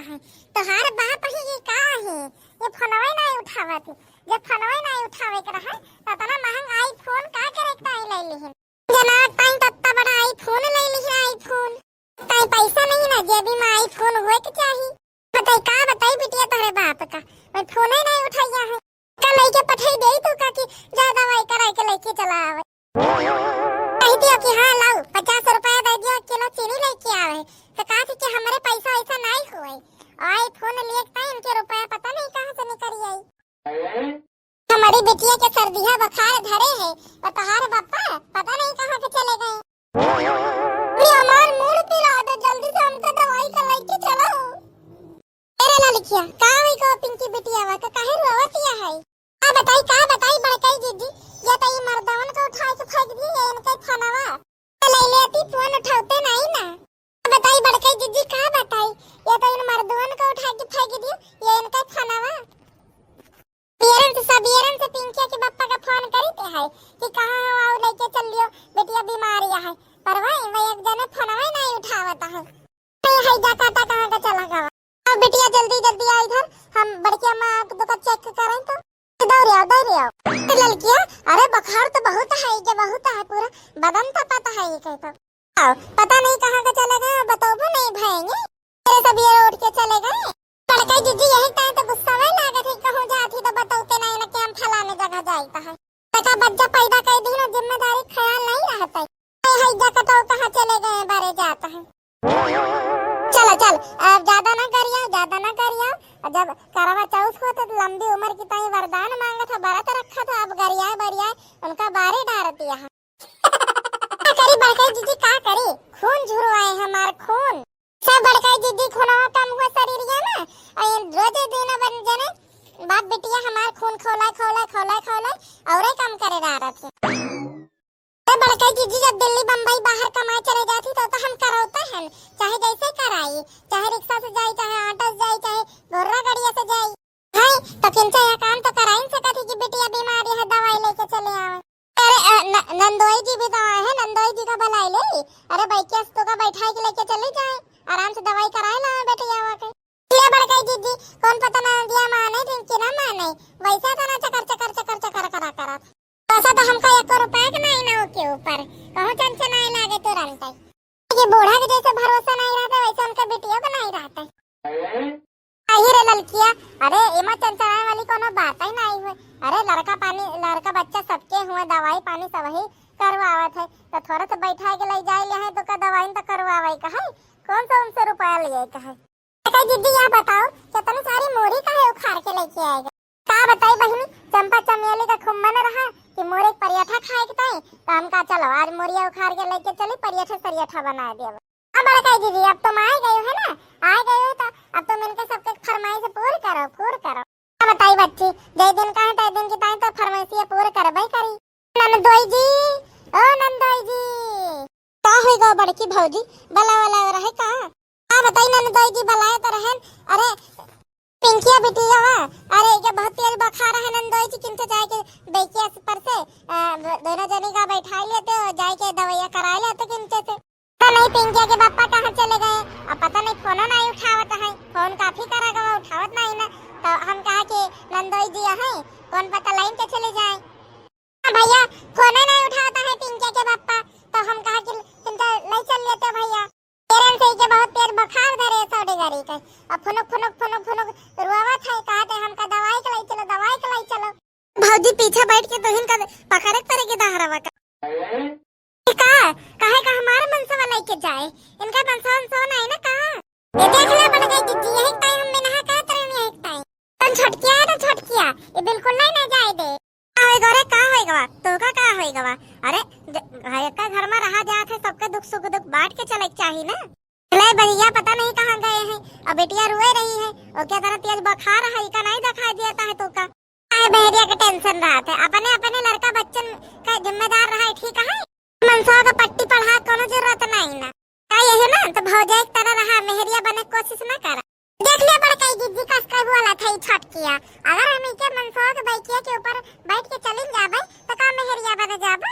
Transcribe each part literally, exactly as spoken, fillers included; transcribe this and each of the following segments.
है। तोहार बाप ही ये का है, ये फोनवे नाहीं उठावत है। जब फोनवे नाहीं उठावे के रहा, तो इतना महंग iPhone का करे के ताई ले लिहिन? जनात ताई तत्ता बड़ा iPhone ले लिहिन, iPhone। ताई पैसा नहीं ना, जेबी में iPhone होए के चाही। बताई का बताई बिटिया तोहरे बाप का, मैं फोने नहीं उठाइया है। का लइके पठाई देई तो का कि जा दवाई कराई के लइके चला आवे। कह दियो कि हाँ लाओ, पचास रुपया दे दियो, किलो चीनी लइके आवे। तो कहा थी कि हमरे पैसा वैसा नहीं हुए। iPhone लिए ताई इनके रुपया पता नहीं कहाँ से निकल आई। हमारी बिटिया के सर्दी है, बुखार धरे है, और तोहार बापा पता नहीं कहाँ के चले गए। ये हमार मूड़ पिला दे, जल्दी से हमका दवाई का लइके चलो। अरे ललकिया, का होई गो पिंकी बिटिया वा, का काहे रोवतिया है? का बताई, का बताई बड़काई दीदी, या तो ई मर्दवन का उठाए के फेंक दी, या इनके फोनवा। तो ले लेती, फोन उठावते नहीं ना। का बताई बड़काई दीदी, का बताई, या तो इन मर्दवन का उठा के फेंक दी, या इनके फोनवा। सबेरन से, सबेरन से पिंकिया के बप्पा का फोन करी ते है कि कहाँ हो, आओ लेके चल लियो, बिटिया बीमार या है। पर वही, वही एक जने फोनवा ही नहीं उठावत है। नहीं है, जा काटा कहाँ का चला गवा। अब बिटिया जल्दी, जल्दी आ इधर, हम बड़की अम्मा के दुका चेक करें तो। दौड़िया, दौड़िया। तो ललकिया, अरे बुखार तो बहुत है, ये बहुत है, पूरा बदन तपत है ये कहता। आओ, पता नहीं कहाँ के चले गए, बतौबो नहीं भएंगे। तेरे सब ये उठ के चले गए। बड़काई जीजी यही टाइम तो गुस्सा में लागत है, कहूँ जाती तो बतौते नहीं ना कि हम फलाने जगह जाइत है। बेटा बच्चा पैदा कर दी ना, जिम्मेदारी ख्याल नहीं रहता है। ये है जकटो कहाँ चले गए, बारे जाता है। चलो चल, अब ज्यादा ना करिया, ज्यादा ना करिया। जब करवा चौथ हो तो लंबी उम्र की ताई वरदान मांगत है, व्रत रखत है, अब गरियाए बरियाए उनका बारे डारत यहाँ। का करी बड़काई जीजी, का करी? खून झुरवाए हमार खून। सब बड़काई जीजी, खूनवा कम हुआ शरीरिया में, और ये रोजे दिन बन जने बाप बिटिया हमार खून खौलाए, खौलाए, खौलाए, खौलाए, औरे काम करे डारत है। अरे बड़काई जीजी, जब दिल्ली बम्बई बाहर कमाए चले जाती तो, तो हम करौते हैं, चाहे जैसे कराई, चाहे रिक्शा से जाई, चाहे ऑटो से जाई, चाहे घोड़ा गड़िया से जाई। है, तो किंचा यह काम तो कराइन सकत ही कि बिटिया बीमार है, दवाई लेके चले आवे। अरे, अ, न-, नंदोई जी भी तो आए हैं, नंदोई जी का बुलाई ले। अरे, बैकिया से तो का बैठाई के लेके चली जाए, आराम से दवाई कराए ला बेटिया वा के। ले बड़काई दीदी, कौन पता नंदिया माने, रिंकी ना माने, वैसा तो ना चकर, चकर, चकर, चकर करा करा। वैसा तो हमका एको रुपया के नहीं ना ओके ऊपर, कहूँ चमचे नहीं लागे तुरंत। ये बूढ़ा के जैसे भरोसा नहीं रहता, वैसे उनके बिटिया को नहीं रहता। अही रे ललकिया, अरे एमा चंचलाए वाली कोनो बात ही नहीं हुए। अरे लड़का पानी, लड़का बच्चा सबके हुए, दवाई पानी सब ही करवावत है, तो थोड़ा सा बैठा के ले जाए ले है तो का दवाई तो करवावे का है, कौन सा उनसे रुपया लिए का है? तो कही, दीदी यह बताओ, कितनी सारी मूरी काहे उखाड़ के लेके आएगा? का बताई बहिनी, चंपा चमेली का खूब मन रहा कि मोरे एक परियठा खाए के ताई, तो हम कहा चलो आज मोरिया उखाड़ के लेके चली, परियठा सरियठा बना देब। अब बड़काई दीदी, अब तुम आए गए हो ना, आए गए हो तो अब तुम इनके सबके फरमाइश पूरी करो, पूरी करो। का बताई बच्ची, जय दिन का है तय दिन की ताई तो फरमाइशिया पूरी करबे करी। नंदोई जी, ओ नंदोई जी। का होई गवा बड़की भौजी, बला वाला रहे का? का बताई नंदोई जी, बलाए तो रहन। अरे पिंकिया बिटिया वा, अरे ये बहुत तेज बुखार है नंदोई जी, किंतु जाए के बेकिया से पर से, अ, दोनों जनी का बैठा लेते हो, जाए के दवाइया करा लेते किंतु से। पता नहीं पिंकिया के पापा कहाँ चले गए, अब पता नहीं फोनो नहीं उठावत है, फोन काफी करा गवा उठावत नहीं ना, तो हम कहा कि नंदोई जी है, कौन पता लाइन के चले जाए। हाँ भैया, फोने नहीं उठाता है पिंकिया के पापा, तो हम कहा कि तुम तो ले चल लेते भैया। तेरन से के बहुत तेज बुखार धरे सौडेगरी के, अब फुनुक फुनुक फुनुक फुनुक रोवत है, कहते हमका दवाई के ले चलो, दवाई के ले चलो। भौजी पीछे बैठ के तोहिन का पकड़े के पड़ेगी दहरवा का। ई का? काहे का हमारे मनसवा लेके जाए? इनका मनसवा, मनसवा नहीं ना का? ये देख ले बड़काई दीदी, यही टाइम हम मिनहा करत रहनी है एक टाइम। तन छोटकिया है ना छोटकिया, ये बिल्कुल नहीं ना जाए दे। का होई गवा रे, का होई गवा? तोका का होई गवा? अरे, ज-, हर एक का घर में रहा जात है, सबके दुख सुख दुख बांट के चले के चाही ना। ले भैया पता नहीं कहाँ गए हैं, अब बिटिया रोए रही है, ओके तरह तेज बुखार है, इका नहीं दिखाई देता है तोका। काहे बहरिया के टेंशन रहत है, अपने, अपने लड़का बच्चन का जिम्मेदार रहा है, ठीक है? मनसवा का पट्टी पढ़ा कोनो जरूरत नहीं ना। का यही ना तो भौजाई की तरह रहा, मेहरिया बने कोशिश ना करा। देख लिया बड़काई दीदी कस के बोला था ई छोटकिया, अगर हम इके मनसवा के बैकिया के ऊपर बैठ के चलिन जाबे तो का मेहरिया बने जाबे?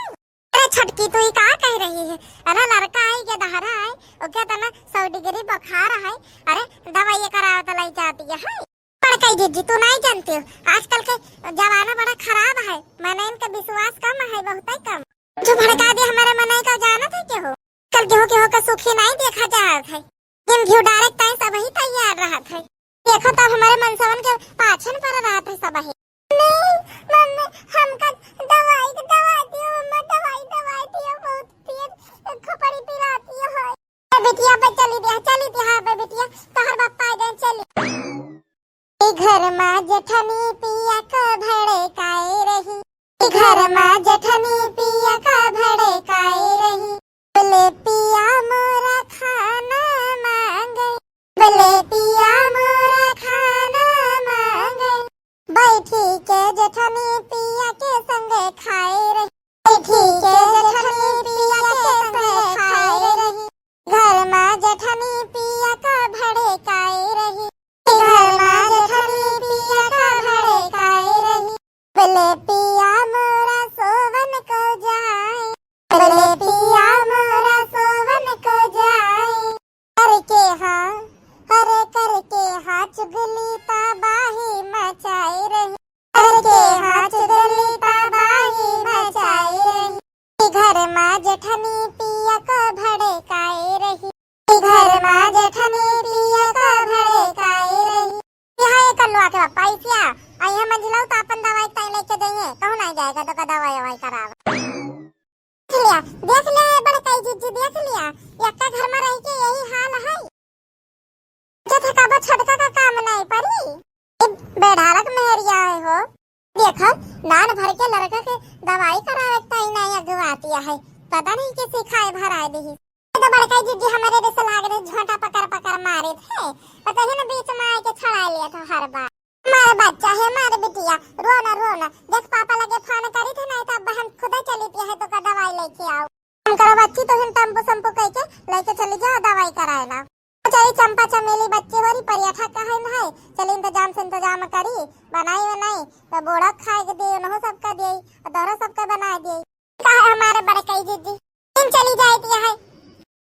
अरे छोटकी तू ई का कह रही है? अरे लड़का आई के दहरा आई, ओके तना सौ डिग्री बुखार है। अरे दवाई करावत लाई जाती है। बड़कई जिज्जी, तू नहीं जानती हो, आजकल के जमाना बड़ा खराब है, मनइन के विश्वास कम है, बहुत ही कम। जो भड़का दे हमारे मनई का जानत है केहू? कल केहू केहू का सुखी नहीं देखा जात है। जिन घिउ डारे ताई सब ही तैयार रहत है। देखो तब हमारे मनसवन के पाछन पर रहत है सब ही। नहीं मम्मी, हमका दवाई, दवाई दियो मम्मा, दवाई, दवाई दियो, बहुत तेज खोपड़ी पिराती है। ए बिटिया पे चली दे, चली दे, हाँ बे बिटिया, तोहर बापा आ गए, चली। ई घर मा जेठनी पिया क भड़काए रही, ई घर मा जेठनी पिया क भड़काए रही। बोले पिया मोरा खाना मांगे, बोले पिया मोरा खाना मांगे। बैठी के जेठनी पिया के संगे खाए रही, बैठी के जेठनी पिया के संगे खाए रही। घर मा जेठनी पिया क भड़काए रही, घर मा जेठनी पिया क भड़काए रही। बोले पिया मोरा सोवन को जाए, बोले पिया मोरा सोवन को जाए। करके हाँ, अरे करके हाँ चुगली तबाही मचाए रही, करके हाँ चुगली तबाही मचाए रही। घर मा जेठनी पिया क भड़काए रही, घर मा जेठनी पिया क भड़काए रही। यहाँ ये कल्लुआ के पापा इसिया, आ यहाँ मंझिला तो अपन दवाई ताई लेके जाइए, कहूँ नहीं जाएगा तो का दवाई ववाई करावा। देख लिया, देख लिया ये बड़कई जिज्जी, देख लिया, यक्का घर मा रह के यही हाल है। अच्छा था कबो छोटका का काम नहीं पड़ी। ए बेडारक मेहरिया है हो। देखो, नान भर के लड़का के दवाई करावे ताई नहीं अगुआती है। पता नहीं किसी खाए भराए दी। ये तो बड़कई जिज्जी हमारे जैसे लाग रहे झोंटा पकड़ पकड़ मारे थे। पता ही ना बीच मा आके छड़ा लिया था हर बार। हमारे बच्चा है, हमारे बिटिया, रो ना, रो ना। देख पापा लगे फोन करी थे, नहीं तो अब हम खुदे चली पिया है तो का दवाई लेके आओ। हम करो बच्ची तो हम टेम्पो सम्पो कह के लेके चली जाओ दवाई कराए ला। चली चंपा चमेली बच्ची हो रही परियठा का है भाई, चली इंतजाम से इंतजाम करी, बनाई बनाई तो बूढ़ा खाए के दिए, उन्हों सबका दिए और दोहरा सबका बनाए दिए। का है हमारे बड़कई जिज्जी, तुम चली जाए दिया है।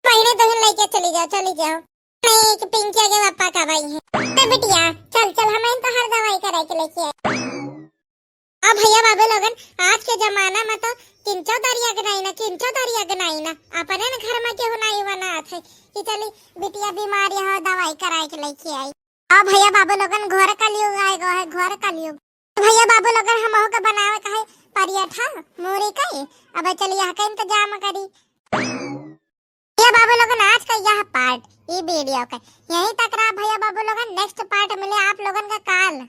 महीने दो दिन लेके चली जाओ, चली जाओ। नहीं कि पिंकी आगे पापा का भाई है। तो बिटिया चल चल, हम इन तो हर दवाई कराए के लेके आए। अब भैया बाबू लोगन, आज के जमाना मा तो किंचो दरिया के नहीं ना, किंचो दरिया के नहीं ना, अपने न घर मा केहू नहीं बनात है कि चली बिटिया बीमार यहाँ दवाई कराए के लेके आई। अब भैया बाबू लोगन, घोर कलयुग आए गो है, घोर कलयुग। भैया बाबू लोगन, हमहू के बनावे का है परियठा मूरी का। अब चलिए यहाँ का इंतजाम करी। भैया बाबू लोगन, आज का यह पार्ट, ये वीडियो का यहीं तक रहा भैया बाबू लोगन। नेक्स्ट पार्ट मिले आप लोगन का काल।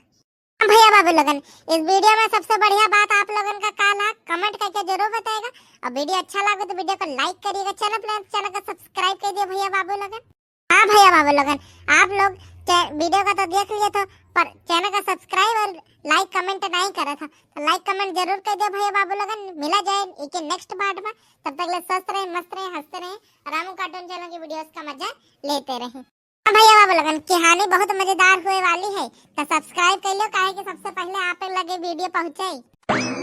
भैया बाबू लोगन, इस वीडियो मा सबसे बढ़िया बात आप लोगन का काल है, कमेंट करके जरूर बताएगा। और वीडियो अच्छा लगे तो वीडियो को लाइक करिएगा, चैनल पर चैनल का सब्सक्राइब कर दिया भैया बाबू लोगन। हाँ भैया बाबू लोगन, आप लोग चे-, वीडियो का तो देख लिए थे, पर चैनल का सब्सक्राइब और लाइक कमेंट नहीं करा था, तो लाइक कमेंट जरूर कर दिया भैया बाबू लोगन। मिला जाए एक नेक्स्ट पार्ट मा, तब तक ले स्वस्थ रहे, मस्त रहे, हंसते रहे। रामू कार्टून चैनल की वीडियोस का मजा लेते रहे। हाँ भैया बाबू लोगन, कहानी बहुत मजेदार होए वाली है, तो सब्सक्राइब कर लो, काहे कि सबसे पहले आप लगे वीडियो पहुँचे।